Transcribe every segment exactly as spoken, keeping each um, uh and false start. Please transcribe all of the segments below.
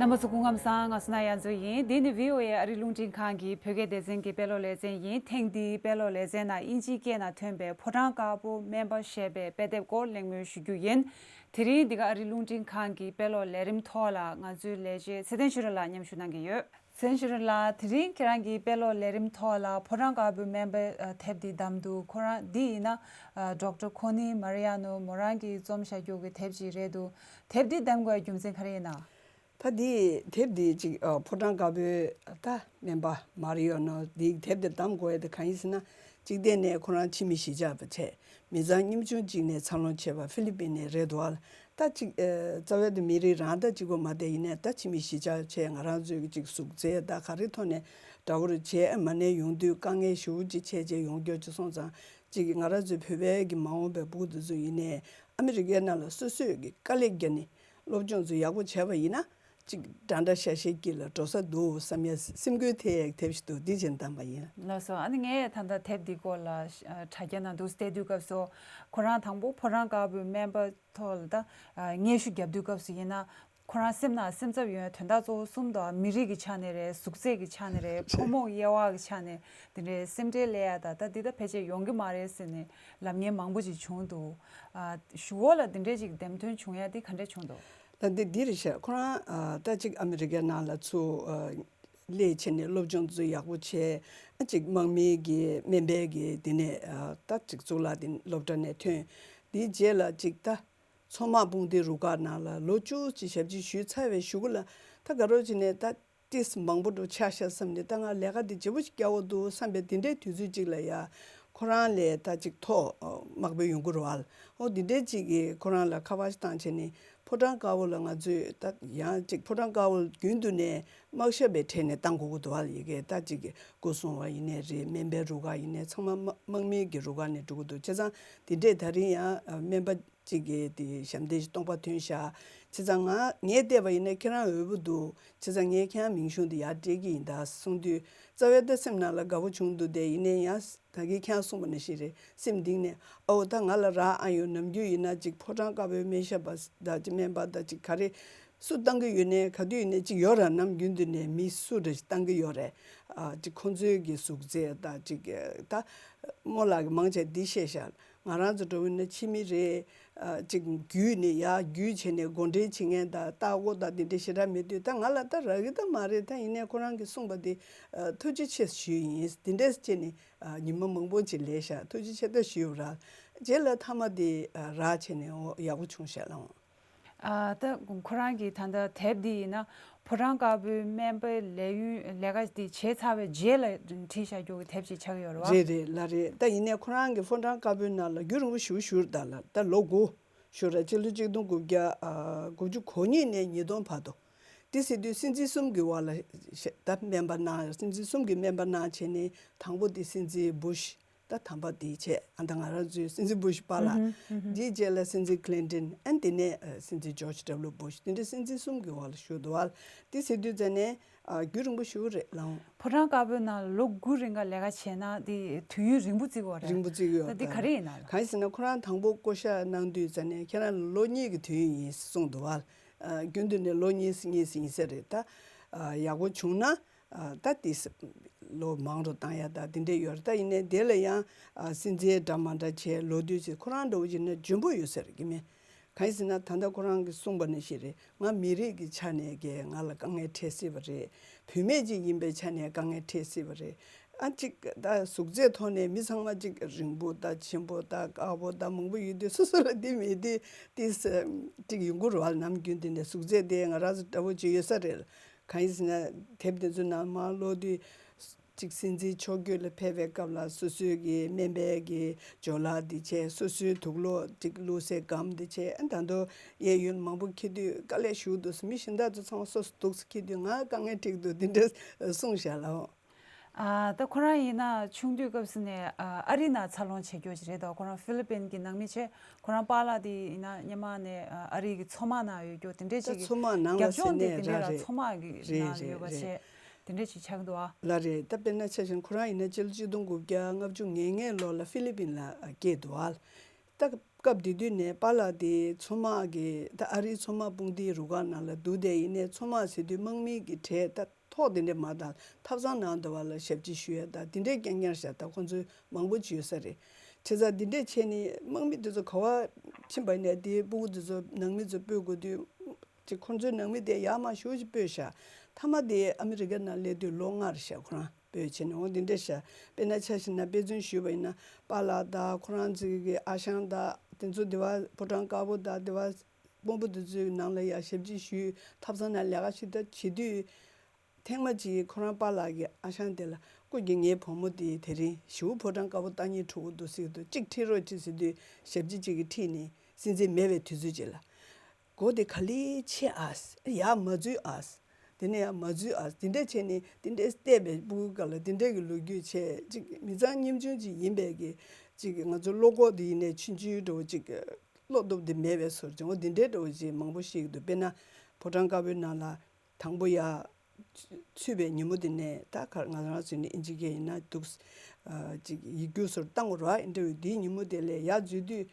རྣམ་པ་ཚོ་སྐུ་ཁམས་བཟང་། ང་སོ་ན་ཡ་མཚོ་ཡིན། འདི་ནི་བྷི་ཨོ་ཨེ་ཨ་རི་རླུང་འཕྲིན་ཁང་གི་བོད་སྐད་སྡེ་ཚན་གྱི་དཔེ་ཀློག་ལེ་ཚན་ཡིན། ཐེངས་འདིའི་དཔེ་ཀློག་ལེ་ཚན་ནང་དབྱིན་ཇིའི་སྐད་ནང་ཐོན་པའི་ཕོ་བྲང་དཀར་པོ་སྨན་པ་ཞེས་པའི་དཔེ་དེབ་སྐོར་གླེང་མོལ་ཞུ་རྒྱུ་ཡིན། དེ་རིང་འདི་ག་ཨ་རི་རླུང་འཕྲིན་ཁང་གི་དཔེ་ཀློག་ལས་རིམ་ཐོག་ལ་ང་ཚོའི་ལས་བྱེད་ཚེ་བརྟན་ཆོས་སྒྲོན་ལགས་མཉམ་ཞུགས་གནང་གི་ཡོད། ཚེ་བརྟན་ཆོས་སྒྲོན་ལགས། དེ་རིང་ཁྱེད་རང་གི་དཔེ་ཀློག་ལས་རིམ་ཐོག་ལ་ཕོ་བྲང་དཀར་པོའི་སྨན་པའི་ཨ་དེབ་འདི་བདམས་འདུག་ཁོ་རང་འདི་ཡིན་ན་ཨ་ཌོག་ཊར་ཁོ་ནི་མ་རི་ཡ་ནོ་མོ་རང་གིས་རྩོམ་བཞག་རྒྱུ་གི་དེབ་ཅིག་རེད་འདུག་དེབ་འདི་བདམས་དགོས་རྒྱུ་མཚན་ག་རེ་ཡིན་ན། ད་འདི་དེབ་འདི་ཅིག་ཨ་ཕོ་བྲང་དཀར་པོའི་ད་སྨན་པ་མ་རི་ཡ་ནོ་འདི་དེབ་འདི་བདམས་དགོས་ཡ་དེ་གང་ཡིན་ཟེར་ན། གཅིག་དེ་ནས་ཁོ་རང་ཕྱི་མི་གཞིས་ཆགས་པ་བྱས། མི་ཚང་ཉམ་ཆུང་གཅིག་ནས་འཚར་ལོངས་བྱས་པ་ཧྥི་ལི་པིན་ནས་རེད་འདུག་ཨ། ད་ཅིག་ཨ་རྩ་བའི་དུ་མི་རིགས་རང་ད་གཅིག་པོ་མ་བསྡད་ཡིན་ནའི་ད་ཕྱི་མི་གཞིས་ཆགས་བྱས་ང་རང་ཚོའི་གི་ཅིག་གཟུགས་ཚད་ད་ག་རེ་ཐོག་ནས་འདྲ་བོ་རུ་བྱས་མ་ནས་ཡོང་དུས་དཀའ་ངལ་ཞེ་པོ་ཅིག་བྱས་བྱས་ཡོང་རྒྱུ་ཅིག་སོང་ཙང་། ཅིག་ང་རང་ཚོའི་བོད་པའི་གི་མ་འོངས་པའི་ཕྲུ་གུ་དེ་ཚོ་ཡིན་ནའི་ཨ་མི་རི་ཀའི་ནང་ལ་སོ་སོས་གི་དཀའ་ལས་བརྒྱབ་ནས་སློབ་སྦྱོང་ཚོ་ཡག་པོ་བྱས་པ་ཡིན་ན། ཅིག་འདྲ་འདྲ་ཤ་ཤའི་དཀྱིལ་ལ་འགྲོ་ས་འདུག་བསམ་ཡས་སེམས་འགུལ་ཐེབས་ཡས་དེབ་ཞིག་འདུག་འདི་བྱས་བདམས་པ་ཡིན། ལགས་སོ། ཨ་ནི་ངས་ད་ལྟ་དེབ་འདི་སྐོར་ལ་ཨ་དྲ་རྒྱ་ནང་དུ་བལྟས་དུས་སྐབས་སུ་ཁོ་རང་དང་པོ་ཕོ་བྲང་དཀར་པོའི་སྨན་པ་ཐོག་ལ་ད་ཨ་སྙན་ཞུ་བརྒྱབ་དུས་སྐབས་སུ་ཡིན་ན་ཁོ་རང་སེམས་ནང་སེམས་འཚབ་ཡོང་བའི་དོན་དག་གཙོ་བོ་གསུམ་དང་མི་རིགས་ཀྱི་ཆ་ནས་རེད། གཟུགས་ཚད་ཀྱི་ཆ་ནས་རེད། ཕོ་མོ་དབྱེ་བ་གི་ཆ་ནས་འདི་འདྲའི་སེམས་ཁྲལ་སླེབས་ཡ་ད་ད་འདི་ད་ཕལ་ཆེར་ཡོང་གི་མ་རེད་ཟེར་ནས་ལབ་མཁན་མང་པོ་ཅིག་བྱུང་འདུག་ཨ་གཞུག་གུ་ལ་འདི་འདྲའི་ཅིག་འདེམས་ཐོན་བྱུང་ཡ་འདི་ག་འདྲ་བྱུང་འདུག་ད་འདི་འདི་རེད་ཤག་ཁོ་རང་ཨ་ད་ཅིག་ཨ་མི་རི་ཀའི་ནང་ལ་ཚུར་ཨ་སླེབས་བྱས་ནས་སློབ་སྦྱོང་ཚོ་ཡག་པོ་བྱས། ཨ་ཅིག་དམག་མིའི་གི་སྨན་པའི་གི་འདི་ནས་ཨ་ད་ཅིག་གཙུག་ལག་འདི་སློབ་གྲྭ་ནས་ཐོན། འདིའི་རྗེས་ལ་ཅིག་ད་མཚོ་དམག་དཔུང་སྡེའི་རུ་ཁག་ནང་ལ་ལོ་བཅུ་ཅིག་ཞབས་ཕྱི་ཞུས་ཚར་བའི་གཞུག་གུ་ལ་ད་ག་རོ་བྱས་ནས་ད་ཏིས་མང་པོ་འགྲོ་ཆགས་ཤག་བསམ་ནས་ད་ང་ལས་ཀ་འདི་ལྗིད་པོ་ཞིག་རྒྱག་དགོས་འདུག་བསམ་པའི་འདི་འདྲའི་དུས་ཚོད་ཅིག་ལ་ཡ། ཁོ་རང་ལས་ད་ཅིག་མཐོ་དམག་དཔོན་ཡོང་གི་རེད་བ། འོ་འདི་འདྲའི་ཅིག་གིས་ཁོ་རང་ལ་ཁ་པར་ཞིག་བཏང་བྱས་ནས་ཕོ་བྲང་དཀར་པོ་ལ་ང་ཚོས་ད་ཡང་ཅིག་ཕོ་བྲང་དཀར་པོ་རྒྱུན་དུ་ནས་དམག་ཞབས་པའི་གྲས་ནས་བཏང་དགོས་ཀྱི་འདུག་བ། ཡི་གེ་ད་ཅིག་སྐུ་སྲུང་བ་ཡིན་ནའི་རེད། སྨན་པའི་རུ་ཁག་ཡིན་ནའི་ཚང་མ་དམག་དམག་མིའི་གི་རུ་ཁག་ནས་འགྲོ་གི་འདུག་བྱས་ཙང་འདི་འདྲས་ད་རིང་ཡང་སྨན་པ་གཅིག་གིས་དེ་ཞབས་འདེགས་ཤིག་སྟོང་པ་ཐོན་ཤག་བྱས་ཙང་ང་ངས་བལྟས་པ་ཡིན་ན་ཁྱེད་རང་འོས་པོ་འདུག་བྱས་ཙང་ངས་ཁྱེད་རང་མིང་གཞུང་དེ་ཡར་སྤྲད་ཀྱི་ཡིན་ད་གསུངས་དུས་རྩ་བའི་ད་སེམས་ནང་ལ་དགའ་པོ་བྱུང་འདུག་དེ་ཡིན་ནའི་ཡང་ད་གིན་ཁྱེད་རང་གསུངས་པ་ནང་བཞིན་རེད། སེམས་གཏིང་ནས་ཨའོ་ད་ང་ལ་རག་ཨ་ཡོང་། ནམ་རྒྱུན་ཡིན་ན་ཅིག་ཕོ་བྲང་དཀར་པོའི་སྨན་ཞབས་པ་ད་ཅིག་སྨན་པ་ད་ཅིག་ག་རེ་སུ་བཏང་གི་ཡོད་ནའི་ག་དུས་ཡིན་ནའི་ཅིག་ཡོད་ར། ནམ་རྒྱུན་དུ་ནས་མི་སུ་རེ་བཏང་གི་ཡོད་རེད། ཨ་ཅིག་ཁོང་ཚོའི་གི་གཟུགས་ཚད་ད་ཅིག་ད་རྨོ་ལགས་ཀྱིས་མང་ཆེ་འདི་བཤད་ཤག་ང་རང་ཚོ་འགྲོ་བ་ན་ཕྱི་མི་རེད། ཨ་ཅིག་བརྒྱུད་ནས་ཡར་བརྒྱུད་བྱས་ནས་མགོ་འདྲེན་བྱེད་མཁན་དང་ལྟ་སྐོར་དང་དེ་འདྲ་ཞེ་དྲག་མེད་དུས་ད་ང་ལ་ད་རག་གི་ད་མ་རེད། ད་ཡིན་ནའི་ཁོ་རང་གིས་གསུངས་པ་དེ་ཨ་ཐུགས་རྗེ་ཆེ་ཞུས་ཡིན། དེ་འདྲས་བྱས་ནས་ཨ་ཉི་མ་མང་པོ་ཅིག་ལས་ཤག་ཐུགས་རྗེ་ཆེ་ད་ཞུས་ར། རྗེས་ལ་མཐའ་མ་དེ་ཨ་རག་བྱས་ནས་འོ་ཡག་པོ་བྱུང་ཤག་ལགས། ཨ་ད་ཁོ་རང་གིས་ད་ལྟ་དེབ་འདི་ཡིན་ན་ཕོ་བྲང་དཀར་པོའི་སྨན་པའི་ལས་ཡུན་ལས་ཀ་འདི་བྱས་ཚར་བའི་རྗེས་ལ་བྲིས་བཞག་རྒྱུ་གི་དེབ་ཅིག་ཆགས་ཀྱི་ཡོད་རེད་བ། རེད་རེད་ལགས་རེད། ད་ཡིན་ནའི་ཁོ་རང་གིས་ཕོ་བྲང་དཀར་པོའི་ནང་ལ་རྒྱུན་རིང་པོ་ཞེ་པོ་བཞུགས་ད་ལ་ད་ལོ་དགུ་བཞུགས་ར། སྤྱི་ལོ་གཅིག་སྟོང་དགུ་བརྒྱ་ཨ་དགུ་བཅུ་གོ་གཉིས་ནས་ཉིས་སྟོང་བར་དུ། དེ་ཟེར་དུས་སྲིད་འཛིན་གསུམ་གྱི་འོག་ལ་ད་སྨན་པ་གནང་། སྲིད་འཛིན་གསུམ་གྱི་སྨན་པ་གནང་བྱས་ནས་དང་པོ་དེ་སྲིད་འཛིན་བུ་ཤ། ད་དམ་པ་དེའི་ཆེད་ཨ་ད་ང་རང་ཚོའི་སྲིད་འཛིན་བུ་ཤ་པཱ་ལགས། ཨུ་ཧུམ། ཨུ་ཧུམ། དེའི་རྗེས་ལ་སྲིད་འཛིན་ཀི་ལིན་ཏོན། ཨ་དེ་ནས་ཨ་སྲིད་འཛིན་ཇོརྗ་ཌབ་ལུ་བུ་ཤ། དེ་འདྲའི་སྲིད་འཛིན་གསུམ་གྱི་འོག་ལ་བཞུགས་འདུག་བ། དེ་ཟེར་དུས་ཙ་ནས་ཨ་རྒྱུན་རིང་པོ་ཞེ་པོ་རེད་ལགས། ཕོ་བྲང་དཀར་པོའི་ནང་ལ་ལོ་དགུ་རིང་ག་ལས་ཀ་བྱས་ན་དེ་དུས་ཡུན་རིང་པོ་བརྩི་གི་ཡོད་རེད། རིང་པོ་བརྩི་གི་ཡོད་ད་དེ་ག་རེ་ཡིན་ན་ལགས། གང་ཡིན་ཟེར་ན་ཁོ་རང་དང་པོ་བསྐོ་བཞག་གནང་དུས་ཙ་ནས་ཁྱེད་རང་ལ་ལོ་གཉིས་ཀྱི་དུས་ཡུན་ཡིན་གསུངས་འདུག་བ། ཨ་རྒྱུན་དུ་ནས་ལོ་གཉིས་གཉིས་ཡིན་ས་རེད་ད། ཨ་ཡག་པོ་བྱུང་ན། ཨ་ད་དེ་ལོ་མང་རུ་བཏང་ཡ་ད་དེ་འདྲས་ཡོད་རེད། ད་ཡིན་ནའི་དེ་ལ་ཡང་ཨ་སྲིད་འཛིན་འདྲ་མ་འདྲ་བྱས་ལོ་དུས་ཚེ་ཁོ་རང་འདྲ་བོ་ཡིན་ན་འཇོན་པོ་ཡོད་ས་རེད་གི་མེད། གང་ཡིན་ཟེར་ན་ད་ལྟ་ཁོ་རང་གིས་གསུངས་པ་ནང་བཞིན་རེད། ང་མི་རིགས་ཀྱི་ཆ་ནས་ཀྱི་ང་ལ་དཀའ་ངལ་འཕྲད་སྲིད་པ་རེད། བུད་མེད་ཅིག་ཡིན་པའི་ཆ་ནས་དཀའ་ངལ་འཕྲད་སྲིད་པ་རེད། ཨ་ཅིག་ད་གཟུགས་ཚད་ཐོག་ནས་མི་ཚང་མ་ཅིག་རིང་པོ་ད་ཆེན་པོ་ད་དཀར་པོ་ད་མང་པོ་ཡོད་དུས་སོ་སོ་ལ་དེ་མེད་དུས་དེ་ཅིག་ཡོང་གི་རེད་བ། ནམ་རྒྱུན་དེ་འདྲ་གཟུགས་ཚད་དེ་ང་རང་ཚོ་འདྲ་བོ་ཅིག་ཡོད་ས་རེད། གང་ཡིན་ཟེར་ན་དེབ་དེ་ཚོ་ནང་མར་ཀློག་དུས་ཅིག་སྲིད་འཛིན་མཆོག་བརྒྱུད་ལ་ཕེབས་པའི་སྐབས་ལ་སོ་སོའི་གི་སྨན་པའི་གི་ཇོ་ལགས་དེ་བྱས། སོ་སོའི་དུག་ལོག་ཅིག་བླུགས་སའི་སྒམ་དེ་བྱས། ཨ་ད་དུང་གཡས་གཡོན་མང་པོ་འཁྱེར་དུས་དཀའ་ལས་ཞེ་པོ་འདུག་མི་གཞན་དག་ཚོ་ཚང་མ་སོ་སོ་དུག་སེ་འཁྱེར་དུས་ང་དཀའ་ངལ་འཕྲད་ཀྱི་འདུག་དེ་འདྲ་གསུངས་བཞག་ལགས། ཨ་ད་ཁོ་རང་ཡིན་ན་ཆུང་དུས་སྐབས་སུ་ནས་ཨ་ཨ་རི་ནང་འཚར་ལོངས་བྱེད་རྒྱུ་ཞིག་རེད་དོ། ཁོ་རང་ཧྥི་ལི་པིན་གྱི་ནང་མི་བྱས། ཁོ་རང་པཱ་ལགས་དེ་ཡིན་ན་སྔོན་མ་ནས་ཨ་ཨ་རི་གི་མཚོ་དམག་ནང་ཡོད་རྒྱུ་དེ་འདྲས་ད་ཅིག་གི་མཚོ་དམག་ནང་ལ་རྒྱབ་ལྗོངས་དེ་ཟེར་དེ་ནས་འདྲས་ར་ལ་རེད། མཚོ་དམག་གི་རེད་ནང་རེད་ཡོད་པ་རེད། བྱས་དེ་འདྲས་ཅིག་ཆགས་འདུག་ཨ། ལགས་རེད། ད་དཔེར་ན་ཆ་བཞག་ན་ཁོ་རང་ཡིན་ན་སྤྱི་ལོ་གཅིག་སྟོང་དགུ་བརྒྱ་ལྔ་བཅུ་ང་ལྔའི་ལོ་ལ་ཧྥི་ལི་པིན་ལ་སྐྱེས་འདུག་ཨ། ད་ སྐབས་དེ་དུས་ནས་པཱ་ལགས་དེ་མཚོ་དམག་གི་ད་ཨ་རིའི་མཚོ་དམག་དཔུང་སྡེའི་རུ་ཁག་ནང་ལ་འདུག་བསྡད་ཡིན་ནའི་མཚོ་དམག་ཟེར་དུས་དམག་མི་གི་གྲས་ད་ཐོག་དེ་འདྲས་མ་དང་ཐབ་ཚང་ནང་དུ་བ་ལ་ཞབས་ཕྱི་ཞུ་ཡ་ད་དེ་འདྲས་རྐྱང་རྐྱང་ཤག་ད་ཁོང་ཚོའི་མང་པོ་ཅིག་ཡོད་ས་རེད། བྱས་ཙང་འདི་འདྲས་བྱས་ནས་དམག་མི་དེ་ཚོ་ག་བ་ཕྱིན་པ་ཡིན་ནའི་དེའི་སྤུ་གུ་དེ་ཚོ་ནང་མི་ཚོ་སྤོས་དགོས་དུས་ཅིག་ཁོང་ཚོའི་ནང་མི་དེ་ཡར་མར་ཞེ་པོ་ཅིག་སྤོས་ཤག་མཐའ་མ་དེ་ཨ་མི་རི་ཀ་ནང་སླེབས་དུས་ལོ་ལྔ་རེད་ཤག་ཁོ་རང་སྤོས་བྱས་ནས་འོ་འདི་འདྲས་ཤག་དཔེར་ན་ཆ་བཞག་ན་དཔེ་མཚོན་ཞུས་པ་ཡིན་ན་པཱ་ལགས་དང་ཁོ་རང་ཚོའི་གི་ཨ་ཞང་དང་དེ་ཚོ་དེ་བ་ཕོ་བྲང་དཀར་པོ་དང་དེ་བ་དཔོན་པོ་དེ་ཚོའི་ནང་ལ་ཡར་ཞབས་ཕྱི་ཞུས་ཐབ་ཚང་ནང་ལས་ཀ་ཞིག་ད་བྱེད་དུས། ཐེངས་མ་གཅིག་ཁོ་རང་པཱ་ལགས་ཀྱི་ཨ་ཞང་དེ་ལ་སྐུ་མཁྱེན་ངའི་བུ་མོ་དེ་དེ་རིང་ཞེ་པོ་ཕོ་བྲང་དཀར་པོ་ལྟ་སྙིང་བྲོ་གི་འདུག་ཟེར་གྱི་འདུག་གཅིག་ཁྲིད་རོགས་གྱིས་ཟེར་དུས་ཞབས་ཕྱི་གཅིག་གིས་ཁྲིད་ནས་སྲིད་འཛིན་མེད་པའི་དུས་ཚོད་ཅིག་ལ། སྒོ་དེ་ག་ལེར་ཕྱེ་ཨ། ཡར་མ་འཛུལ་ཨ། དེ་ནས་ཡར་མ་འཛུལ་ཨ། དེ་འདྲས་བྱས་ནས་དེ་འདྲས་བལྟས་པའི་སྤུ་གུ་སྒང་ལ་དེ་འདྲས་ཀྱི་ལོ་རྒྱུས་བྱས་གཅིག་མི་ཚང་ཉམ་ཆུང་ཅིག་ཡིན་པའི་གི་གཅིག་ང་ཚོ་བློ་ཁོག་དེ་ཡིན་ནའི་ཆུང་ཆུང་འདྲ་བོ་གཅིག་བློ་སྟོབས་དེ་མེད་པའི་བཟོ་འདྲ་འོ་དེ་འདྲས་འདྲ་བོ་ཅིག་མང་པོ་ཤེས་ཀྱི་འདུག་དཔེར་ན་ཕོ་བྲང་དཀར་པོའི་ནང་ལ། དང་པོ་ཡར་ཚུད་པའི་ཉིན་མོ་དེ་ནས་ད་ག་ང་རང་ཚོ་ནི་ཨིན་ཇི་སྐད་ཡིན་ན་འདུག་ཨ་ཅིག་ཡིག་སྒྱུར་སོར་བཏང་དགོས་རེད་བ། ཨིན་ཊར་བིའུ་དེའི་ཉིན་མོ་དེ་ལས་ཡར་འཛུལ་དུས་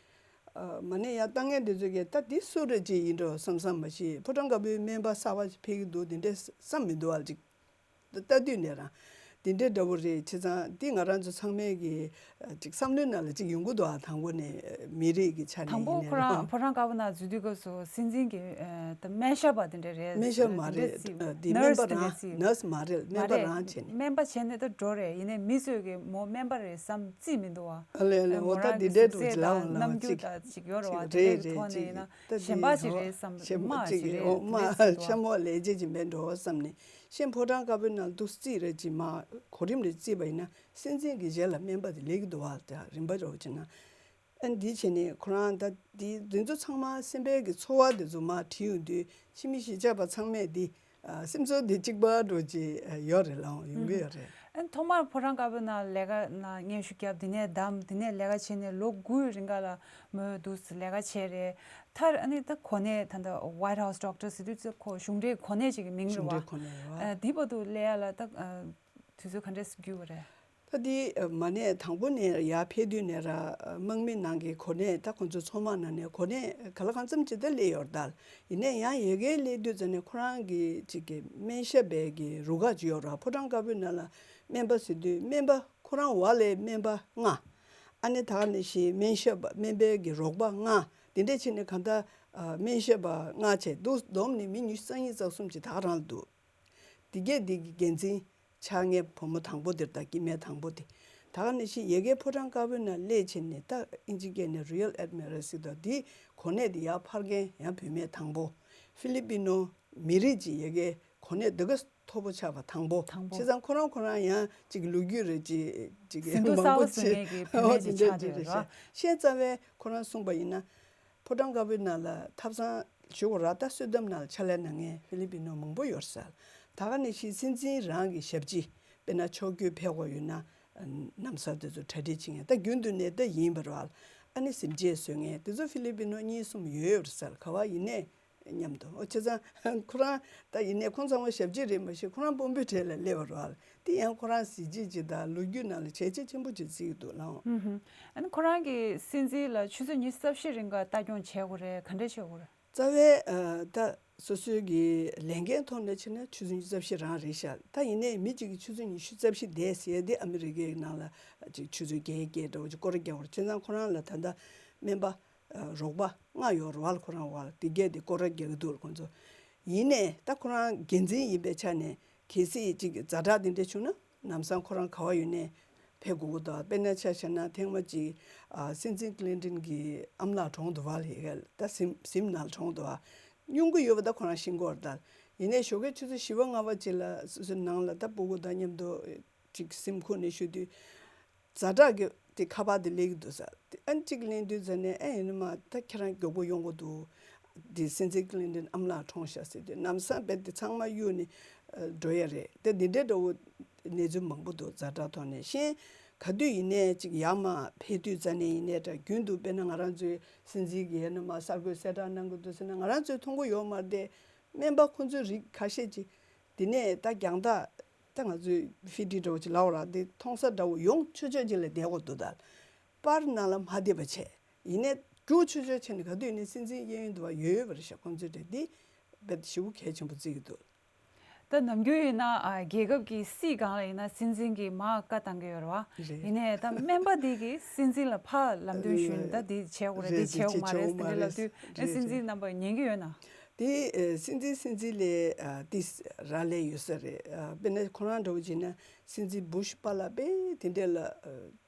ཨ་མ་ཎི་ཡར་བཏང་མཁན་དེ་ཚོ་གིས་ད་འདི་སུ་རེད་ཅེས་ཡིན་འགྲོ་བསམ་བསམ་མ་ཤེས། ཕོ་བྲང་དཀར་པོའི་སྨན་པ་གསར་པ་ཞིག་ཕེབས་ཀྱི་འདུག་དེ་འདྲས་བསམ་མི་འདུག་བ་ཅིག་ལྟ་དུས་ནས་རང་དེ་འདྲའི་འདྲ་བོ་རེད། བྱས་ཙང་འདི་ང་རང་ཚོ་ཚང་མའི་གི་ཅིག་བསམ་བློའི་ནང་ལ་ཅིག་ཡོང་གི་འདུག་ཨ། དང་པོ་ནས་མི་རིགས་ཀྱི་ཆ་ནས་དང་པོ་ཡིན་ནའི་ཁོ་རང་རང་ཕོ་བྲང་དཀར་པོ་ནང་འཛུལ་དུས་སྐབས་སུ་སྲིད་འཛིན་གྱི་ཨ་ད་སྨན་ཞབས་པ་དེ་འདྲ་རེད། སྨན་ཞབས་མ་རེད། དེ་འདྲ་ཅིག་ཨ་དེ་སྨན་པ་རང་ནར་སི་དེ་འདྲ་ཅིག་སྨན་པ་རང་བྱས་ནས་མ་རེད། སྨན་པ་བྱས་ནས་ད་འགྲོ་རེད། ཡིན་ནའི་མི་ཚོས་གི་མོ་སྨན་པ་རེད་བསམ་རྩིས་མི་འདུག་ཨ། ཨ་ལས་ཨ་ལས་འོ་ད་དེ་འདྲའི་འགྲོ་ཅིག་ལ་འོང་ལ་རྣམ་འགྱུར་ཅིག་ད་ཅིག་ཡོད་རེད་བ། དེ་འདྲའི་ཐོག་ནས་ཡིན་ན་ཞན་པ་ཞིག་རེད་བསམ་དམའ་ཞིག་རེད་དེ་འདྲ་ཅིག་འདུག་ཨ། ཤ་མོ་ལས་བྱེད་ཀྱི་མེད་འགྲོ་བསམ་ནས། ཤེས་ཕོ་བྲང་དཀར་པོའི་ནང་ལ་འདུག་རྩིས་རེད་ཅིག་མ་གོ་རིམ་རེ་རྩིས་པ་ཡིན་ན་སྲིད་འཛིན་གྱི་ཞལ་ལ་སྨན་པ་དེ་སླེབས་ཀྱི་འདུག་བ། དེ་རིམ་པ་འདྲ་བོ་བྱས་ན། ཨ་འདི་བྱས་ནས་ཁོ་རང་ད་འདི་འདི་ཚོ་ཚང་མ་སེམས་པའི་གི་ཚོར་བ་དེ་ཚོ་མར་བྲིས་ཡོང་དུས་ཕྱི་མི་གཞིས་ཆགས་པ་ཚང་མས་འདི་ཨ་སེམས་ཚོར་འདི་གཅིག་པ་འདྲ་བོ་ཅིག་ཡོད་རེད་ལ་ཡོང་གི་ཡོད་རེད། ཨ་ཐོག་མར་ཕོ་བྲང་དཀར་པོའི་ནང་ལས་ཀ་ནང་སྙན་ཞུ་བརྒྱབ། དེ་ནས་བདམས། དེ་ནས་ལས་ཀ་བྱས་ནས་ལོ་དགུའི་རིང་ག་ལ་མོས་འདུག་ལས་ཀ་བྱས་རེད། མཐར་ཨ་ནི་ད་གོ་གནས་ད་ལྟ་White House Doctor་ཟེར་དུས་ཚོད་ཁོ་གཞུང་འབྲེལ་གོ་གནས་ཅིག་གི་མིང་རེད་བ། གཞུང་འབྲེལ་གོ་གནས་རེད་བ། ཨ་འདི་བར་དུ་སླེབས་ཡ་ལ་ད་ཨ་དུས་ཚོད་ག་འདྲས་བརྒྱུད་པ་རེད། ད་འདི་མ་ཎི་དང་པོ་ནས་ཡར་ཕེབས་དུས་ནས་ར་དམག་མི་ནང་གི་གོ་གནས་ད་ཁོང་ཚོ་ཚོང་དམག་ནང་ནས་གོ་གནས་ག་ལ་གང་འཚམ་ཅིག་ད་སླེབས་ཡོད་རེད་ད། ཡིན་ནའི་ཡང་ཡ་གིར་སླེབས་དུས་ཙམ་ནས་ཁོ་རང་གི་ཅིག་གི་སྨན་ཞབས་པའི་གི་རུ་ཁག་ཅིག་ཡོད་རེད་བ། ཕོ་བྲང་དཀར་པོའི་ནང་ལ་སྨན་པ་ཟེར་དུས་སྨན་པ་ཁོ་རང་འོག་ལ་སྨན་པ་ལྔ། ཨ་ནི་ད་ག་ནང་བཞིན་སྨན་ཞབས་པ་སྨན་པའི་གི་རོགས་པ་ལྔ། དེ་འདྲས་བྱས་ནས་གང་ལྟར་ཨ་སྨན་ཞབས་པ་ལྔ་བྱས་འདུག་བསྡོམས་ནས་མི་ཉི་ཤུ་རྩ་གཉིས་རྩ་གསུམ་ཅིག་ད་ག་རང་ལ་འདུག་དེ་གས་དེ་གི་འགན་འཛིན་ཆགས་མཁན་བུ་མོ་དང་པོ་དེ་རེད་ད། སྐྱེ་དམན་དང་པོ་དེ། ད་ག་ནང་བཞིན་ཡ་གིར་ཕོ་བྲང་དཀར་པོའི་ནང་སླེབས་བྱས་ནས་ད་ཨིན་ཇི་སྐད་ནས་Real Admiral་ཟེར་དུས་དེ་གོ་གནས་དེ་ཡར་འཕར་མཁན་ཡང་བུད་མེད་དང་པོ། ཧྥི་ལི་པི་ནོ་མི་རིགས་ཀྱི་ཡ་གིར་གོ་གནས་འདི་ག་མཐོ་པོ་ཆགས་པ་དང་པོ། དང་པོ། བྱས་ཙང་ཁོ་རང་ཁོ་རང་ཡང་ཅིག་ལོ་རྒྱུས་རེད་ཅིག་ཅིག་ཟིན་ཐོ་མང་པོ་གསར་པ་བཟོ་བྱས་མཁན་གྱི་བུད་མེད་ཅིག་ཆགས་བསྡད་ཡོད་རེད། ཤེས་རྩ་བའི་ཁོ་རང་གསུངས་པ་ཡིན་ན། ཕོ་བྲང་དཀར་པོའི་ནང་ལ་ཐབ་ཚང་ཞུ་དགོས་ར། ད་གསོལ་གདམས་ནང་ལ་ཕྱག་ལས་གནང་མཁན་ཧྥི་ལི་པི་ནོ་མང་པོ་ཡོད་ས། ད་ག་ནང་བཞིན་སྲིད་འཛིན་རང་གི་ཞབས་ཕྱི་དཔེར་ན་ཕྱོགས་བསྐྱོད་ཕེབས་དགོས་ཡོད་ན་ལམ་སང་དེ་ཚོ་གྲ་སྒྲིག་བྱེད་མཁན། ད་རྒྱུན་དུ་ནས་ད་ཡིན་པ་རེད་བ། ཨ་ནི་གཟིམ་ཆས་བཟོ་མཁན་དེ་ཚོ་ཧྥི་ལི་པི་ནོ་གཉིས་གསུམ་ཡོད་ཡོད་ས། ག་བ་ཡིན་ནའི་མཉམ་དུ། ཨོ་བྱས་ཙང་ཁོ་རང་ད་ཡིན་ནའི་ཁོང་ཚང་མ་ཞབས་ཕྱི་རེད་མ་གཞི་ཁོ་རང་དཔོན་པོའི་གྲས་ལ་སླེབས་པ་རེད་བ། དེ་ཡང་ཁོ་རང་གཟི་བརྗིད་ཅིག་དང་ལོ་རྒྱུས་ནང་ལ་བྱས་རྗེས་ཆེན་པོ་ཅིག་བརྩི་གི་འདུག་ལགས། ཨུ་ཧུམ། ཨ་ནི་ཁོ་རང་གིས་སྲིད་འཛིན་ལ་ཆུ་ཚོད་ཉི་ཤུ་རྩ་བཞི་རིང་ག་ལྟ་སྐྱོང་བྱེད་དགོས་རེད། ག་འདྲས་བྱེད་དགོས་རེད། རྩ་བའི་ཨ་ད་སོ་སོའི་གི་ལས་འགན་ཐོག་ནས་བྱས་ན་ཆུ་ཚོད་ཉི་ཤུ་རྩ་བཞི་རང་རེད་ཤག་ད་ཡིན་ནའི་མི་གཅིག་གིས་ཆུ་ཚོད་ཉི་ཤུ་རྩ་བཞི་བསྡད་ཟེར་ཡ་དེ་ཨ་མི་རི་ཀའི་ནང་ལ་ཅིག་ཆུ་ཚོད་བརྒྱད་བརྒྱད་འདྲ་བོ་ཅིག་སྐོར་ར་རྒྱག་དགོས་རེད། བྱས་ཙང་ཁོ་རང་ལ་ད་ལྟ་སྨན་པ་ཨ་རོགས་པ་ལྔ་ཡོད་རེད་བ། ཁོ་རང་བ་དེ་གས་དེ་སྐོར་ར་རྒྱག་གི་འདུག་ཁོང་ཚོ། ཡིན་ནའི་ད་ཁོ་རང་འགན་འཛིན་ཡིན་པའི་ཆ་ནས་གལ་སྲིད་ཅིག་ཛ་དྲག་དེ་འདྲ་བྱུང་ན་ལམ་སང་ཁོ་རང་ག་བ་ཡོད་ནའི་ཕེབས་དགོས་ཀྱི་འདུག་དཔེར་ན་ཆ་བཞག་ན་ཐེངས་མ་གཅིག་ཨ་སྲིད་འཛིན་ཀི་ལིན་ཏོན་གྱི་ཨམ་ལགས་གྲོངས་འདུག་བ། ལ་ཡ་ད་སིམ་སིམ་ནང་ལ་གྲོངས་འདུག་བ། སྙུང་གི་ཡོད་པ་ད་ཁོ་རང་ཤེས་ཀྱི་ཡོད་རེད་ད། ཡིན་ནའི་ཞོགས་ཀའི་ཆུ་ཚོད་བཞི་པ་ལྔ་པ་ཅིག་ལ་སོ་སོའི་ནང་ལ་ད་སྤུ་གུ་དང་མཉམ་དུ་ཅིག་སེམས་ཁུར་ནས་བཞུགས་དུས། ཛ་དྲག་གི་དེ་ཁ་པར་དེ་སླེབས་ཀྱི་འདུག་ཟེར། དེ་ཨ་ནི་གཅིག་ལེན་དུས་ཙམ་ནས་ཨེ་ཡིན་ནི་མ་ད་ཁྱེད་རང་མགྱོགས་པོ་ཡོང་དགོས་འདུག་དེ་སྲིད་འཛིན་ཀི་ལིན་ཏོན་ཨམ་ལགས་གྲོངས་ཤག་ཟེར་དུས་ལམ་སང་རྦད་དེ་ཚང་མ་གཡུག་ནས་འགྲོ་ཡ་རེད། དེ་འདི་འདྲའི་འདྲ་བོ་གནས་ཚུལ་མང་པོ་འདུག་ཛ་དྲག་ཐོག་ནས་ཤེས། ག་དུས་ཡིན་ནའི་ཅིག་ཡར་མར་ཕེབས་དུས་ཙམ་ནས་ཡིན་ནའི་འདྲ་རྒྱུན་དུ་དཔེར་ན་ང་རང་ཚོའི་སྲིད་འཛིན་གྱིས་ཨེ་ནི་མ་གསར་འགོད་གསལ་བསྒྲགས་གནང་གི་འདུག་ཟེར་ན་ང་རང་ཚོས་མཐོང་གི་ཡོད་མ་རེད་དེ། སྨན་པ་ཁོང་ཚོའི་རིགས་ཁ་ཤས་ཅིག་དེ་ནས་ད་རྒྱང་ཐག་ད་ང་ཚོའི་ཕི་ཏི་འདྲ་བོ་ཅིག་ལབ་ར་དེ་མཐོང་ས་འདྲ་བོ་ཡོང་ཆོག་ཆོག་ཅིག་ལ་བསྡད་དགོས་འདུག་ད་པར་ནང་ལ་མ་བསྡད་པ་བྱས། ཡིན་ནའི་ རྒྱུགས་ཆོག་ཆོག་བྱས་ནས་ག་དུས་ནས་སྲིད་འཛིན་གཡས་གཡོན་དུ་བ་ཡོད་ཡོད་པ་རེད་ཤག་ཁོང་ཚོའི་གྲས་འདི་དཔེ་ཞེ་པོ་གལ་ཆེན་པོ་བརྩི་གི་འདུག་ད་ནམ་རྒྱུན་ཡིན་ན་ཨ་རྒྱལ་ཁབ་ཀྱི་སྲིད་སྒང་ལ་ཡིན་ན་སྲིད་འཛིན་གྱིས་མར་བཀའ་བཏང་གི་ཡོད་རེད་བ། རེད། ཡིན་ནའི་ད་སྨན་པ་འདི་གིས་སྲིད་འཛིན་ལ་ཕར་ལམ་སྟོན་ཞུས་ནས་ད་འདི་བྱེད་དགོས་རེད་འདི་རེད། བྱེད་དགོས་མ་རེད་འདི་ལབ་དུས་རེད། སྲིད་འཛིན་རྣམ་པ་ཉན་གི་ཡོད་ན། དེ་ཨེ་སྲིད་འཛིན་སྲིད་འཛིན་ལས་ཨ་ཏི་རག་ལས་ཡོད་ས་རེད། ཨ་དཔེར་ན་ཁོ་རང་འདྲ་བོ་བྱས་ན་སྲིད་འཛིན་བུ་ཤ་པ་ལ་དཔེ་དེ་འདྲས་ལ་ཨ་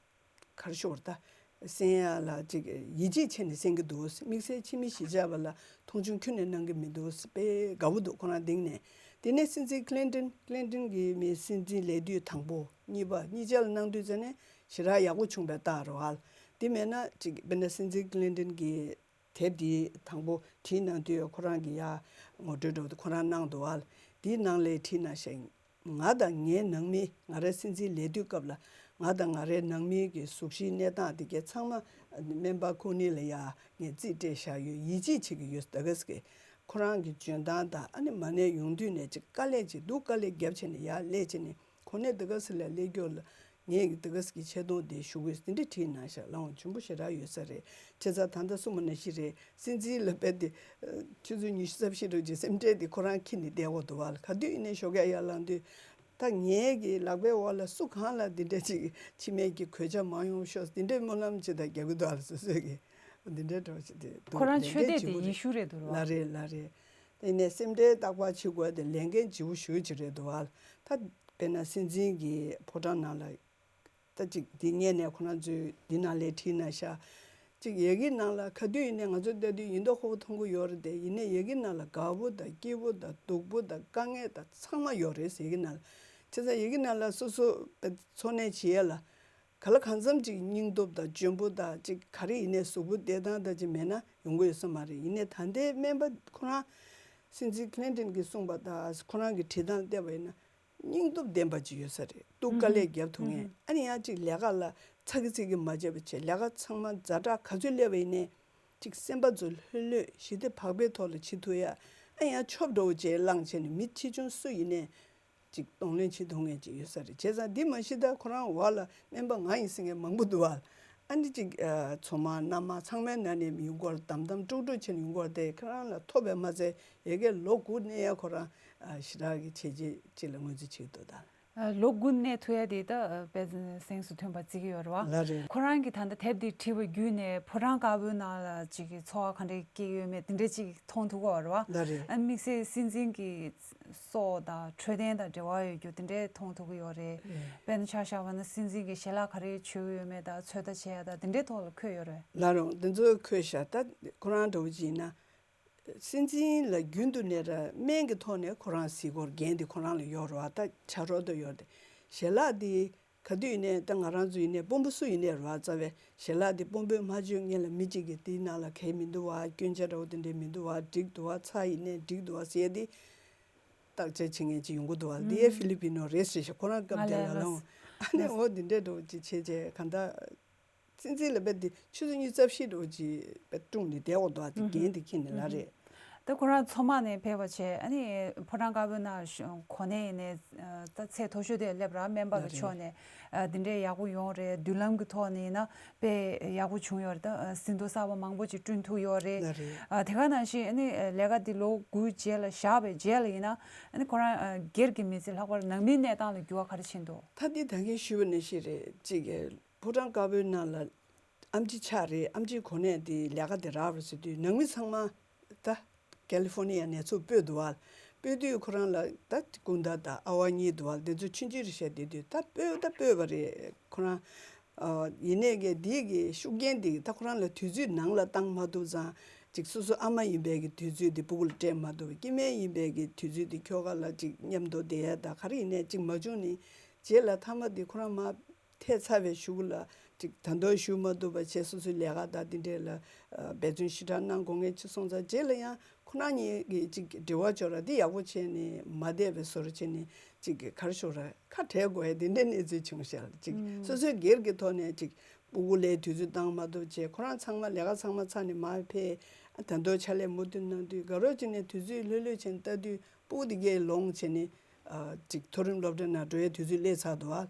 ག་རེ་ཞུ་དགོས་རེད། ད་གསན་ཡ་ལ་ཅིག་ཡིད་ཆེས་བྱས་ནས་གསན་གྱི་འདུག་དམིགས་བསལ་ཕྱི་མི་གཞིས་ཆགས་པ་ལ་མཐོང་ཆུང་ཁྱོན་ནས་གནང་གི་མི་འདུག་དཔེ་དགའ་བོ་འདུག་ཁོ་རང་སྡིངས་ནས། དེ་ནས་སྲིད་འཛིན་ཀླིན་ཏོན་ཀླིན་ཏོན་གྱི་མི་སྲིད་འཛིན་ལས་དུས་དང་པོ་གཉིས་པ་གཉིས་ཆ་ལ་གནང་དུས་ཙ་ནས་ཞེ་དྲག་ཡག་པོ་བྱུང་བའི་རྟགས་རེད་བ། དེ་མེད་ན་ཅིག་དཔེར་ན་སྲིད་འཛིན་ཀླིན་ཏོན་གྱི་དེབ་དེ་དང་པོ་བྲིས་གནང་དུས་ཁོ་རང་གི་ཡ་ངོ་སྤྲོད་འདྲ་བོ་དེ་ཁོ་རང་གནང་འདུག་བ། དེའི་ནང་ལ་བྲིས་གནང་ཞིང་། ང་དང་ངའི་ནང་མི་ང་རའི་སྲིད་འཛིན་ལས་དུས་སྐབས་ལ་ང་དང་ང་རའི་ནང་མིའི་གི་གཟུགས་གཞིའི་གནས་སྟངས་དེ་གའི་ཚང་མ་སྨན་པ་ཁོ་གཉིས་ལ་ཡ་ངས་རྩིས་སྤྲད་བཞག་ཡོད། ཡིད་ཆེས་བྱེད་ཀྱི་ཡོད། ད་ག་ཟེ་གི་ཁོ་རང་གི་འཇོན་ཐང་དང་ཨ་ནི་མ་ཎི་ཡོང་དུས་ནས་ཅིག་དཀའ་ལས་ཅིག་སྡུག་དཀའ་ལས་བརྒྱབ་བྱས་ནས་ཡར་སླེབས་བྱས་ནས་གོ་གནས་ད་ག་ཟེ་ལ་སླེབས་རྒྱུ་ལ། ངས་ཀྱི་ད་ག་ཟེ་གི་ཆེ་མཐོང་དེ་ཞུ་དགོས་འདི་འདྲ་བྲིས་གནང་ཤག་ལའང་འཇོན་པོ་ཞེ་དྲག་ཡོད་ས་རེད། བྱས་ཙང་ད་ལྟ་གསུངས་པ་ནང་བཞིན་རེད། སྲིད་འཛིན་ལ་དཔེ་དེ་ཆུ་ཚོད་ཉི་ཤུ་རྩ་བཞི་རེ་གི་སེམས་ཁྲལ་དེ་ཁོ་རང་འཁྱེར་ནས་བསྡད་དགོས་འདུག་བ། ག་དུས་ཡིན་ནའི་ཞོགས་ཀས་ཡར་ལངས་དུས་ད་ངའི་གི་ལག་པའི་འོག་ལ་སུ་གང་ལ་འདི་འདྲ་ཅིག་མཆི་མའི་གི་གོད་ཆག་མ་ཡོང་ཤོག་འདི་འདྲའི་སྨོན་ལམ་ཅིག་ད་རྒྱག་གི་འདུག་བ། སོ་སོས་གི་འདི་འདྲའི་འགྲོ་ཅིག་དེ་འདུག་ཁོ་རང་ལས་འགན་ཆོས་དད་ལྗིད་པོ་དེ་རེད། ཡེ་ཤུ་རེད་འདུག་བ། ལ་རེད་ལ་རེད། དེ་ནས་སེམས་ཁྲལ་རྟག་པར་བྱེད་དགོས་དེ་ལས་འགན་ལྗིད་པོ་ཞེ་པོ་ཅིག་རེད་འདུག་བ། ད་དཔེར་ན་སྲིད་འཛིན་གྱི་ཕོ་བྲང་ནང་ལ། ད་ཅིག་འདི་སྔས་ནས་ཁོ་རང་ཚོས་འདི་ནང་ལས་བྲིས་གནང་ཤག་ཅིག་ཡ་གི་ནང་ལ་ག་དུས་ཡིན་ནའི་ང་ཚོ་ལྟ་དུས་ཡིན་མདོག་ཁ་པོ་མཐོང་གི་ཡོད་རེད་དེ། ཡིན་ནའི་ཡ་གི་ནང་ལ་དགའ་པོ་དང་སྐྱིད་པོ་དང་སྡུག་པོ་དང་དཀའ་ངལ་དང་ཚང་མ་ཡོད་རེད་ཟེར། ཡ་གི་ནང་ལ། བྱས་ཙང་ཡ་གི་ནང་ལ་སོ་སོ་འཚོ་གནས་བྱེད་ཡ་ལ་ག་ལ་གང་འཚམ་ཅིག་སྙིང་སྟོབས་དང་འཇོན་པོ་དང་ཅིག་ག་རེ་ཡིན་ནའི་གཟུགས་པོ་བདེ་ཐང་དང་ཅིག་མེད་ན་ཡོང་གི་ཡོད་ས་མ་རེད། ཡིན་ནའི་ད་ལྟའི་སྨན་པ་ཁོ་རང་སྲིད་འཛིན་ཀླིན་ཏོན་གྱིས་གསུངས་པ་དང་ཁོ་རང་གི་བྲིས་སྟངས་བལྟས་པ་ཡིན་ན། སྙིང་སྟོབས་ལྡན་པ་ཅིག་ཡོད་ས་རེད། སྡུག་དཀའ་ལས་རྒྱབ་ཐུབ་མཁན། ཨ་ནི་ཡང་ཅིག་ལས་ཀ་ལ་ཚ་གི་ཚིག་གི་མ་བྱས་པ་བྱས། ལས་ཀ་ཚང་མ་ཛ་དྲག་ག་ཚོད་སླེབས་པ་ཡིན་ནའི་ཅིག་སེམས་པ་ཚོ་ལྷོད་ལྷོད་ཞི་བདེ་བག་ཕེབས་ཐོག་ལ་བྱེད་ཐུབ་ཡ། ཨ་ཡང་ཆོབ་འདྲ་བོ་བྱས་བླངས་བྱས་ནས་མི་ཆེ་ཆུང་སུ་ཡིན་ནའི་ཅིག་གདོང་ལེན་བྱེད་ཐུབ་མཁན་ཅིག་ཡོད་ས་རེད། བྱས་ཙང་འདི་མ་གཞི་ད་ཁོ་རང་འོག་ལ་སྨན་པ་ང་ཡིན་ཟེར་མཁན་མང་པོ་འདུག་བ། ཨ་ནི་ཅིག་ཨ་ཚོ་མ་མནའ་མ་ཚང་མའི་ནང་ནས་མི་ཡོང་གོ་ལ་དམ་དམ་དཀྲུག་དཀྲུག་བྱས་ནས་ཡོང་གོ་ལ་དེ་ཁོ་རང་ལ་ཐོབ་པས་མ་ཚད་ཡ་གི་ལོ་དགུ་གནས་ཡ་ཁོ་རང་ཨ་ཞེ་དྲག་གི་བྱས་རྗེས་ཅིག་ལ་ངོས་འཛིན་བྱེད་ཀྱི་འདུག་ད། ཨ་ལོ་དགུ་གནས་ཐུབ་ཡ་དེ་ད་ཨ་དཔེ་གཟེངས་སུ་ཐོན་པ་བརྩི་གི་ཡོད་རེད་བ། ལགས་རེད། ཁོ་རང་གིས་ད་ལྟ་དེབ་འདི་བྲིས་པ་བརྒྱུད་ནས་ཕོ་བྲང་དཀར་པོའི་ནང་ལ་ཅིག་གི་འཚོ་བ་ག་འདྲ་སྐྱེལ་ཡོད་མེད་དེ་འདྲ་ཅིག་མཐོང་ཐུབ་ཀྱི་ཡོད་རེད་བ། ལགས་རེད། ཨ་དམིགས་བསལ་སྲིད་འཛིན་གྱི་སྲོག་དང་འཕྲོད་བསྟེན་དང་འབྲེལ་བ་ཡོད་རྒྱུ་དེ་འདྲས་མཐོང་ཐུབ་ཀྱི་ཡོད་རེད། ཨེ། དཔེར་ན་ཆ་བཞག་པ་ན་སྲིད་འཛིན་གྱི་ཞལ་ལག་ག་རེ་མཆོད་ཀྱི་ཡོད་མེད་དང་ཚོད་ལྟ་བྱེད་ཡ་དང་དེ་འདྲའི་ཐོག་ལ་འཁོད་ཡོད་རེད། ལགས་རུང་དེ་ཚོ་འཁོད་ཤག་ད་ཁོ་རང་འདྲ་བོ་ཅིག་ཡིན་ན། སྲིད་འཛིན་ལ་རྒྱུན་དུ་ནས་ར་སྨན་གྱི་ཐོག་ནས་ཁོ་རང་གཟིགས་སྐོར་འགན་དེ་ཁོ་རང་ལ་ཡོད་རེད་བ། ད་ཕྱག་རོགས་དུ་ཡོད་རེད། ཞལ་ལག་དེ་ག་དུས་ཡིན་ནའི་ད་ང་རང་ཚོ་ཡིན་ནའི་དཔོན་པོ་སུ་ཡིན་ནའི་རེད་བ། རྩ་བའི་ཞལ་ལག་དེ་དཔོན་པོས་མ་བཅོས་སྔོན་ལ་མི་གཅིག་གིས་དེའི་ནང་ལ་གལ་མི་འདུག་བ། སྐྱོན་ཆ་འདྲ་བོ་དེ་འདྲས་མི་འདུག་བ། འགྲིག་འདུག་བ། ཚྭ་ཡིན་ནའི་འགྲིག་འདུག་བ་ཟེར་ཡ་དེ་བརྟག་དཔྱད་བྱེད་མཁན་ཅིག་ཡོང་གི་འདུག་བ། འདི་ཡའི་ཧྥི་ལི་པི་ནོ་རེད་ཟེར་ཤག་ཁོ་རང་སྐབས་དེ་ལ་ལའང་ཨ་ནི་འོ་འདི་འདྲས་འདྲ་བོ་ཅིག་བྱས་བྱས་གང་ལྟར། སྲིད་འཛིན་ལ་དཔེ་དེ་ཆུ་ཚོད་ཉི་ཤུ་རྩ་བཞི་འགྲོ་ཅིག་དཔེ་སྒྲུང་ནས་བསྡད་འོ་དོ་ཨ་དེ་རྒན་དེ་ཁྱེད་ནས་ལ་རེད། ད་ཁོ་རང་མཚོ་དམག་ནས་ཕེབས་པ་བྱས་ཨ་ནི་ཕོ་བྲང་དཀར་པོའི་ནང་གོ་གནས་ཡིན་ནས་ད་ཚད་མཐོ་ཤོས་དེ་སླེབས་ར་སྨན་པ་གི་ཕྱོགས་ནས་དེ་འདྲས་ཡག་པོ་ཡོང་རེད། མདུན་ལམ་གི་ཐོག་ནས་ཡིན་ན་དཔེ་ཡག་པོ་བྱུང་ཡོད་རེད། ད་ཟིན་ཐོ་གསར་པ་མང་པོ་ཅིག་བསྐྲུན་ཐུབ་ཡོད་རེད། དེ་ག་ནང་བཞིན་ཨ་ནི་ལས་ཀ་འདི་ལོ་དགུའི་རྗེས་ལ་བཞག་པའི་རྗེས་ལ་ཡིན་ན་ཨ་ནི་ཁོ་རང་སྒེར་གྱི་མི་ཚེ་ལྷག་པར་ནང་མིའི་གནས་སྟངས་ལ་འགྱུར་བ་ག་རེ་ཕྱིན་འདུག་ད་འདི་ད་གིན་ཞུས་པ་ནང་བཞིན་རེད། གཅིག་གི་ཕོ་བྲང་དཀར་པོའི་ནང་ལ་ཨེམ་ཆི་ཆགས་རེད། ཨེམ་ཆིའི་གོ་གནས་དེ་ལས་ཀ་དེ་རག་པ་ཟེར་དུས་ནང་མི་ཚང་མ་ད་ཀེ་ལི་ཧྥོ་ནི་ཡ་ནས་ཚུར་སྤོས་འདུག་བ། སྤོས་དུས་ཁོ་རང་ལ་ད་སྐུ་ཟླ་དང་ཨ་བ་གཉིས་འདུག་བ། དེ་ཚོ་ཆུང་ཆུང་རེད་ཤག་དེ་དུས་ད་སྤོས་ད་སྤོས་པ་རེད་ཁོ་རང་། ཨ་ཡིན་ནའི་གི་དེའི་གི་ཤུགས་རྐྱེན་དེ་ད་ཁོ་རང་ལ་དུས་ཚོད་ནང་ལ་བཏང་མ་ཐུབ་ཙང་ཅིག་སོ་སོ་ཨ་མ་ཡིན་པའི་གི་དུས་ཚོད་དེ་སྤུ་གུ་ལ་སྤྲད་མ་ཐུབ། སྐྱེ་དམན་ཡིན་པའི་གི་དུས་ཚོད་དེ་ཁྱོ་ག་ལ་ཅིག་མཉམ་དུ་བསྡད་ཡ་ད་ག་རེ་ཡིན་ནའི་ཅིག་མ་བྱུང་ནི། རྗེས་ལ་མཐའ་མ་དེ་ཁོ་རང་མ་ཐད་ཚར་བའི་གཞུག་ལ་ཅིག་ད་དུང་བཞུགས་མ་ཐུབ་པ་བྱས་སོ་སོའི་ལས་ཀ་དང་དེ་འདྲས་ལ་ཨ་འབད་བརྩོན་ཞེ་དྲག་གནང་དགོས་ངེས་ཅིག་སོང་ཙང་རྗེས་ལ་ཡང་ཁོ་རང་གཉིས་ཀྱི་ཅིག་འབྲེལ་བ་འཆོར་ར་འདི་ཡག་པོ་བྱས་ནས་མ་བསྡད་པའི་བཟོ་འདྲ་བྱས་ནས་ཅིག་ག་རེ་ཞུ་ར་ཁ་བྲལ་དགོས་ཡ་དེ་འདྲའི་གནས་ཚུལ་བྱུང་ཤག་ཅིག་ཨུམ། སོ་སོའི་སྒེར་གྱི་ཐོག་ནས་ཅིག་སྤུ་གུ་ལ་དུས་ཚོད་བཏང་མ་ཐུབ་བྱས་ཁོ་རང་ཚང་མ་ལས་ཀ་ཚང་མ་ཚར་ནས་མར་ཕེབས། ད་དུང་ཕྱག་ལས་མུ་མཐུད་གནང་དུས་དགའ་རབ་ཅིག་ནས་དུས་ཚོད་ལྷོད་ལྷོད་བྱས་ནས་ལྟ་དུས་སྤུ་གུ་དེ་གས་ལོངས་བྱས་ནས་ཨ་ཅིག་མཐོ་རིམ་སློབ་གྲྭ་ནང་འགྲོ་ཡའི་དུས་ཚོད་སླེབས་ཚར་འདུག་བ།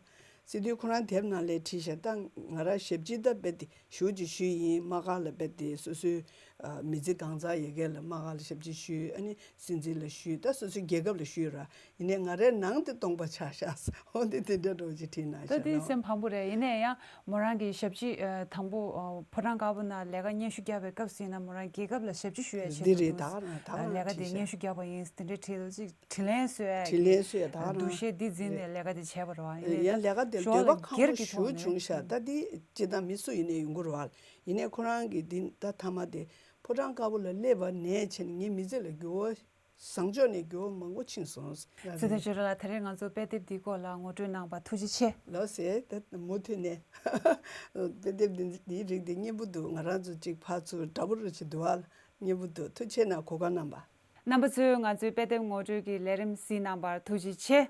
སྤྱི་འཐུས་ཁོ་རང་དེབ་ནང་ལ་བྲིས་ཤག་ད་ང་རང་ཞབས་ཕྱི་ད་རྦད་དེ་ཞུ་ཅིག་ཞུས་ཡིན། དམག་སྒར་ལ་རྦད་དེ་སོ་སོའི་ཨ་མི་ཚེ་གང་ཚར་ཡ་གི་ལ་དམག་སྒར་ལ་ཞབས་ཕྱི་ཞུས། ཨ་ནི་སྲིད་འཛིན་ལ་ཞུས། ད་སོ་སོའི་རྒྱལ་ཁབ་ལ་ཞུས་ར། ཡིན་ནའི་ང་རའི་ནང་དེ་སྟོང་པ་ཆགས་ཤག་འོ་དེ་དེ་འདྲ་འདྲ་བོ་ཅིག་བྲིས་གནང་ད་ཤག་དེ་ལོ། སེམས་ཕམ་པོ་རེད། ཡིན་ནའི་ཡང་མོ་རང་གི་ཞབས་ཕྱི་ཨ་དང་པོ་ཨ་ཕོ་བྲང་དཀར་པོ་ནང་ལས་ཀ་སྙན་ཞུ་བརྒྱབ་པའི་སྐབས་སུ་ཡིན་ན་མོ་རང་རྒྱལ་ཁབ་ལ་ཞབས་ཕྱི་ཞུ་ཡ་ཆེད་འདི་དུ་རེད། ད་ག་རང་ད་ག་ཨ་རང་ལས་ཀ་དེ་བྲིས་ཤག་སྙན་ཞུ་བརྒྱབ་པ་ཡིན་དེ་འདྲའི་བྲིས་འདུག་ཅིག་དྲིན་ལན་གསོས་ཡ་དྲིན་ལན་གསོས་ཡ་ད་ག་རང་འདུ་ཤེས་འདི་འཛིན་ནས་རེད། ལས་ཀ་དེ་བྱས་པ་རེད་བ། ཡིན་ནའི་ཡང་ལས་ཀ་དེ་ཞོར་འདོད་པ་ལ་ཁམས་སྒེར་པོ་གྱི་ཞུ་ཐོག་ནས་བྱུང་ཤག་ད་འདི་སྤྱིར་བཏང་མི་སུ་ཡིན་ནའི་ཡོང་གི་རེད་བ། ཡིན་ནའི་ཁོ་རང་གིས་འདི་ད་མཐའ་མ་དེ་ཕོ་བྲང་དཀར་པོ་ལ་སླེབས་པ་ནས་བྱས་ནས་ངའི་མི་ཚེ་ལ་འགྱུར་བ་བཟང་ཕྱོགས་ནས་འགྱུར་བ་མང་པོ་ཕྱིན་སོང་། ཚེ་བརྟན་ཆོས་གྲགས་ལགས། ད་རེས་ང་ཚོ་དཔེ་དེབ་འདིའི་སྐོར་ལ་ངོ་སྤྲོད་གནང་བར་ཐུགས་རྗེ་ཆེ། ལགས་སེ། ད་མུ་མཐུད་ནས་དཔེ་དེབ་འདི་འདིའི་རིགས་འདི་སྙན་པོ་འདུག་ང་རང་ཚོ་གཅིག་ཕར་ཚུར་འདྲ་པོ་རུ་ཅིག་འདུག་ཨ། སྙན་པོ་འདུག་ཐུགས་རྗེ་གནང་གོ་སྐབས་གནང་བ། རྣམ་པ་ཚོས་ང་ཚོའི་དཔེ་དེབ་ངོ་སྤྲོད་ཀྱི་ལས་རིམ་གཟིགས་གནང་བར་ཐུགས་རྗེ་ཆེ།